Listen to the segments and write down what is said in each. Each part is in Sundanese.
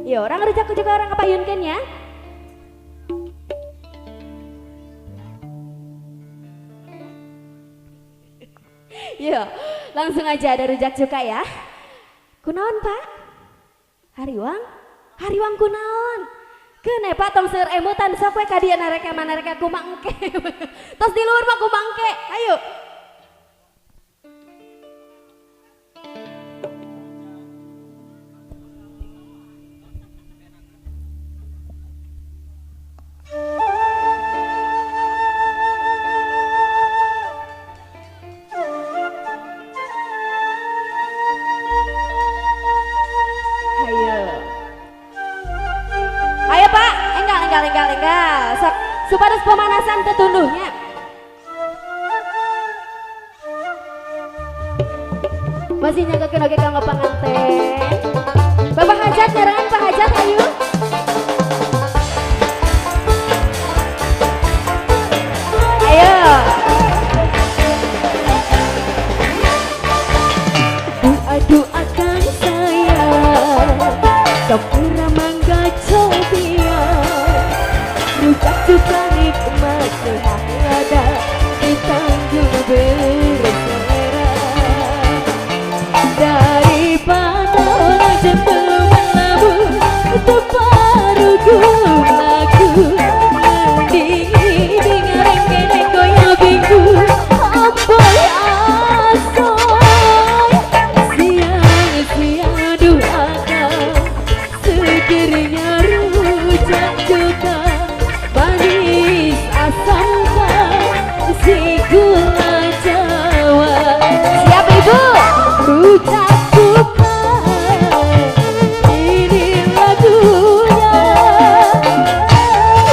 Yo, orang rujak juga orang kapayunkeun ya. Yo, langsung aja ada rujak cuka ya. Kunaon Pak? Hariwang? Hariwang kunaon? Keun Pak tong seueur emutan sok we ka dieu nareka manareka kumangke. Tos di luhur mah kumangke. Ayo. Ayo Pak, enggal enggal enggal enggal. Sok supados pemanasan tetunduhnya. Masih nyanggakeun oge kanggo panganten. Bapak Hajat nyarengan Pak Hajat ayo. Ayo. Aduh akan sayang. Sok mangga cobia. Rujak cuka nikmat sehat lada ditanggung berselera. Daripada jembelan labu teparugu lagu mending dengareng kene goyang binggu amboy asoy siang-siang aduh akal segernya rujak cuka manis asam si gula Jawa. Siap Ibu? Rujak cuka ini lagunya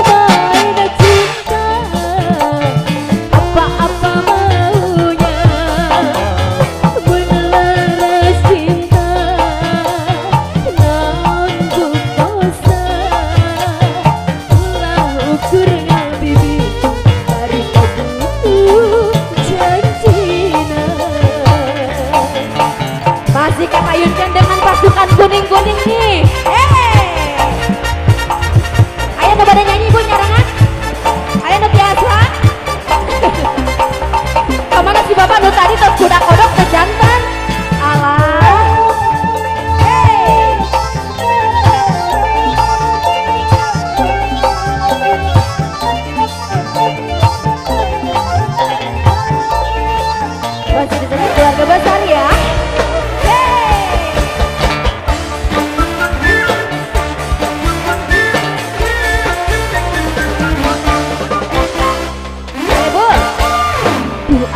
main cinta apa-apa maunya belaras cinta nanggung dosa ulah ukur ngabibi dari butuh janjina. Masih kapayunkan dengan pasukan kuning-kuning nih. Hey. Ayo nu bade nyanyi Bu nyarengan. Ayo nu biasa. Kemana si bapak nu tadi tos budak kodok teh jantan. Alah. Hey. Masih di sini keluarga besar ya.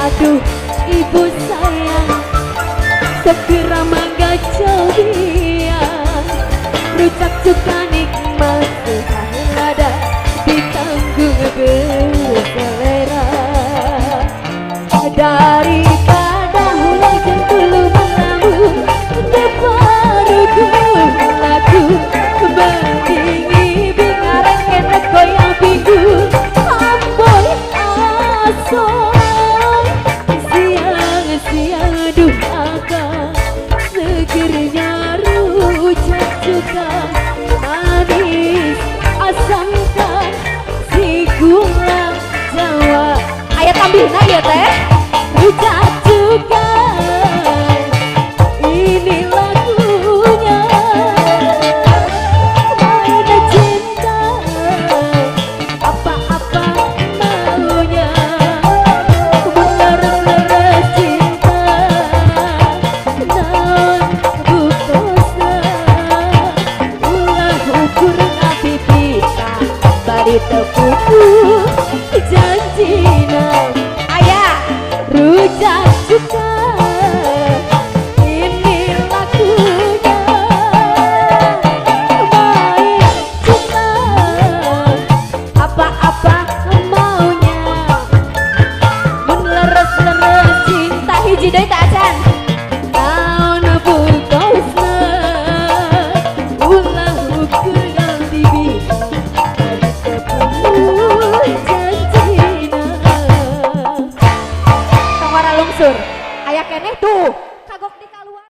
Aduh ibu sayang segera mangga cobia rujak cuka nikmat sehat lada ditanggung berselera. Daripada hulai jentulu melabu teparugu lagu mending bingareng kene goyang binggu amboy asoy siang aduh akal segernya rujak cuka manis asamkan si gula Jawa. Ayo tambihna ya teh rujak cuka ini lagunya main cinta apa-apa maunya belaras cinta non butosa ulah ukur ngapipi bari tepuku.